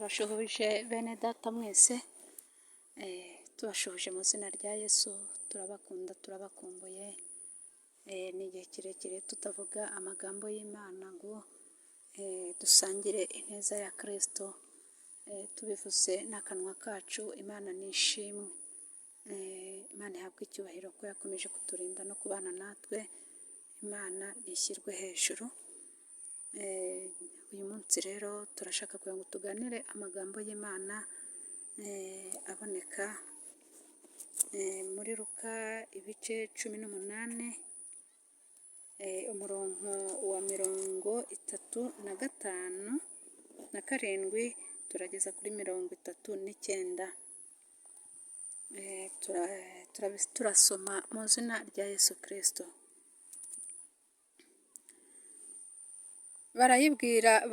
Turashuhuje bene data mwese, tubashuhuje mu izina rya Yesu, turabakunda, turabakumbuye. Ni igihe kirekire tutavuga amagambo y'Imana ngo dusangire ineza ya Kristo, tubivuze n'akanwa kacu. Imana nishimwe. Imana ihabwe icyubahiro ko yakomeje kuturinda no kubana natwe. Imana nishyirwe hejuru. Uyu munsi rero turashaka kugira ngo tuganire amagambo y'Imana aboneka muri Luka ibice 18, umurongo wa 35 na 7, turageza kuri 39. Turasoma mu izina rya Yesu Kristo. Barayibwira bati: